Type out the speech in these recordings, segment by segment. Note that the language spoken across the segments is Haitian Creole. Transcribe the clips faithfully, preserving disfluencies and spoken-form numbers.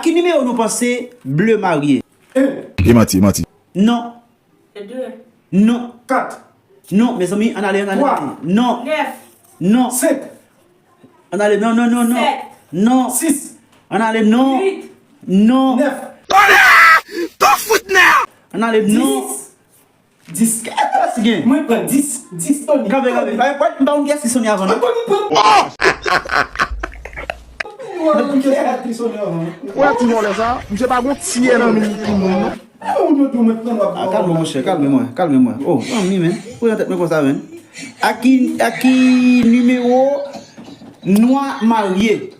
Ki nimewo nou panse Bleu marye? En. E manti, e manti. Non. De. Non. Kat. Non, mezanmi, ann ale, ann ale. Twa. Non. Nèf. Non. Senk. Ann ale, non, non, non, non. Sèt. Non. Sis. Ann ale, non. Uit. Non. Nèf. Tonè! Tonfout nè! Ann ale, non. Dis. Dis. Kèt plas gen? Mwen pran dis. Dis, Tony. Kanpe, kanpe. Mwen pa konn kiyès ki sonnen avan, non. Tony pran. Mwen pa konn kiyès ki sonnen avan. Wè ti vòlè sa, misye pa gon tiyè nan men moun, non. E ou nou tou mwen pran wap. Ah, kalme, monchè, kalme mwen, kalme mwen. Oh, manmi, men. Pou nan tèt mwen konsa, men. A ki, a ki nimewo nwa marye?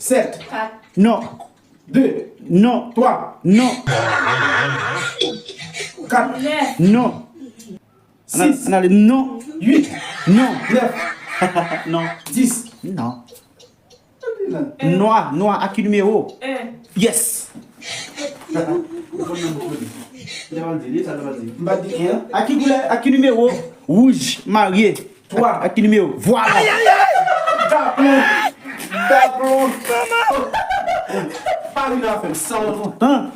Sèt. Kat. Non. De. Non. Twa. Non. Kat. Nèf. Non. Ann ale, sis. Ann ale, non. Uit. Non. Nèf. Non. Dis. Non. Nwa, nwa, a ki nimewo? En. Yes. M pa di en. A ki koulè, a ki nimewo wouj marye? Twa. A, a ki nimewo? Vwala. Ayayay! Daplon. Daplon. Pa vin afè m san. An.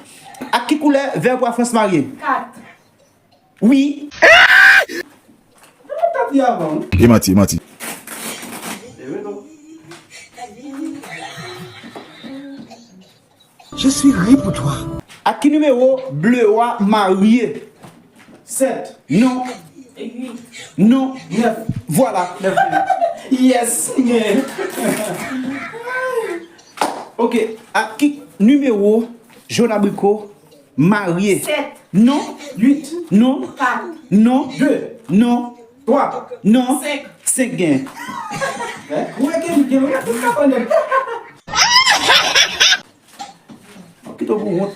A ki koulè vè pou a Frans marye? Kat. Wi. Mwen pa di avan. E manti, e manti. E vre non. Je suis ri pour toi. A ki nimewo Bleu a marye? Sèt. Non. Uit. Non. Nèf. Vwala. Nèf. Yes, m genyen. Ok. A ki nimewo Jòn Abriko marye? Sèt. Non. Uit. Non. Kat. Non. De. Non. Twa. Non. Senk. Senk gen. Ou wè ke m gen, ou wè tout sa pandan. Kite w pou wont.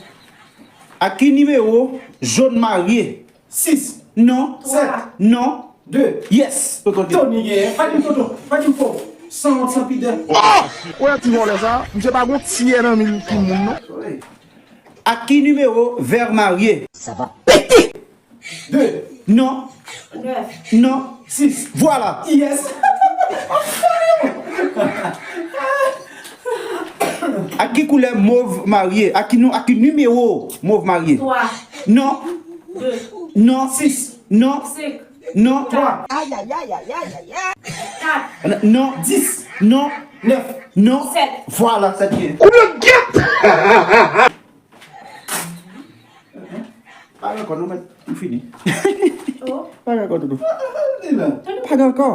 A ki nimewo Jòn marye? Sis. Non. Sèt. Non. De. Yes. Toto gen. Tony gen. Pa di m Toto. Pa di m fo. San wont, san pidè. Ou wè ti vòlè sa, misye pa gon tiyè nan men moun, non. A ki nimewo vè marye? Sa va pete! De. Non. Nèf. Non. Sis. Vwala. Yes. A ki koulè mov marye? A ki non, a ki nimewo mov marye? Twa. Non. De. Non. Sis. Non. Senk. Non. Twa. Ayayayayayay. Kat. Non. Dis. Non. Nèf. Non. Sèt. Vwala, sèt gen. Koulè gèt! Pale ankò, non, mèt, m fini. Oh. Pale ankò, Toto. Pale ankò.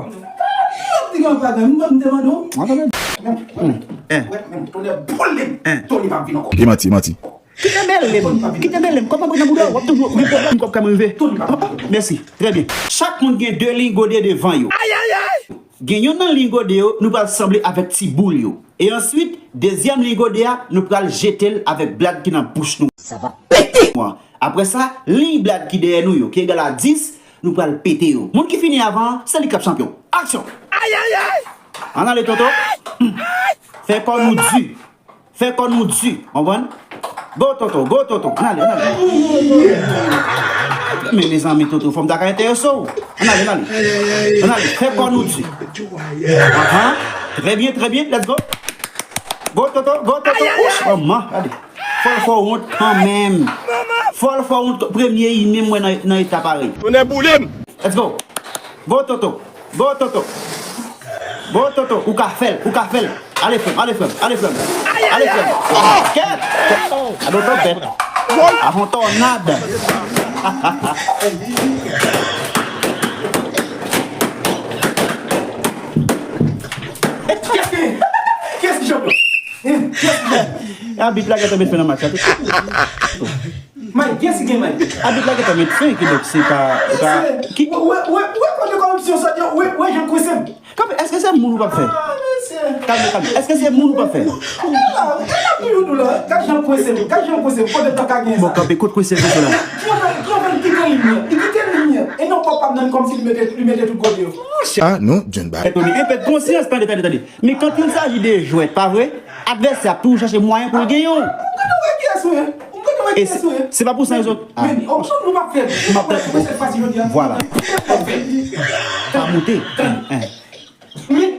Mwen pa gen. E manti, e manti. Kite bèl lè m. Kite bèl lè m. Kòman mwen nan bouda, w ap toujou gen pwoblèm, kòb ka m rive. Mèsi. Trè byen. Chak moun gen de liy gode devan yo. Gen youn nan liy gode yo, nou pral sanble avèk ti boul yo. E answit, dezyèm liy gode a, nou pral jete l avèk blad ki nan bouch nou. Sa va pete! Apre sa, liy blad ki dèyè nou yo, ki egal a dis, nou pral pete yo. Moun ki fini avan an, se li k ap chanpyon. Aksyon! Ayayay! Ann ale, Toto. Fè kò nou di. Fè kò nou di, konprann? Go, Toto, go, Toto. Ann ale, ann ale. Men, mezanmi, Toto, fò m ta ka enterese w. Ann ale, ann ale. Ann ale, fè kò nou di. Ahan. Trè byen, trè byen. Let's go. Go, Toto, go, Toto. Ouch, manman, gade. Fò l fè w wont kanmenm. Fò l fè w wont. Premye li menm mwen nan, nan eta parèy. Tonnè boule m. Let's go. Go, Toto. Go, Toto. Go, Toto. Ou ka fè l. Ou ka fè l. Ale, frè m. Ale, frè m. Ale, frè m. Ale, frè m. Kèt. Kèt. Ado tòpèt. A yon tònad. Kiyès ki chanpyon? Kiyès ki chanpyon? Abit la gentan met fen nan match la tou. Mike, kiyès ki gen Mike? Abit la gentan met fen, kidonk se pa, se pa, ki... Wè, wè, wè, wè kote kòripsyon sòti, wè, wè jan l kwese m. Kanpe, èske se moun ou p ap fè? Ah, mesye. Kalme, kalme. Èske se moun ou p ap fè? Ah, gade ap toujou di w la. Gade jan l kwese m. Gade jan l kwese m. Kote l ta ka gen sa? Bon, kanpe, kote kwese l, kwese la. Trevèl, Trevèl kite liy nan. Li kite liy nan. E non, papa m nan kòmsi li mete, li mete tout gode yo. Ah, non, John ba. Tony, enpè konsyans, tande, tande, tande. Men quand il s'agit de jwèt, pa vre? Advèsè a ap toujou chache mwayen pou l genyen w. Ou konnen wè kiyès ou ye? Ou konnen wè kiyès ou ye? Se pa pou sa, zòt. Men, ou sou nou p ap fè. M ap fè. Vwala. Pa moute. Hein, hein. Men,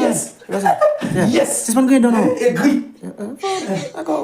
Yes! Yes! Yes! Sispann griyen dan non. Egri! Dakò.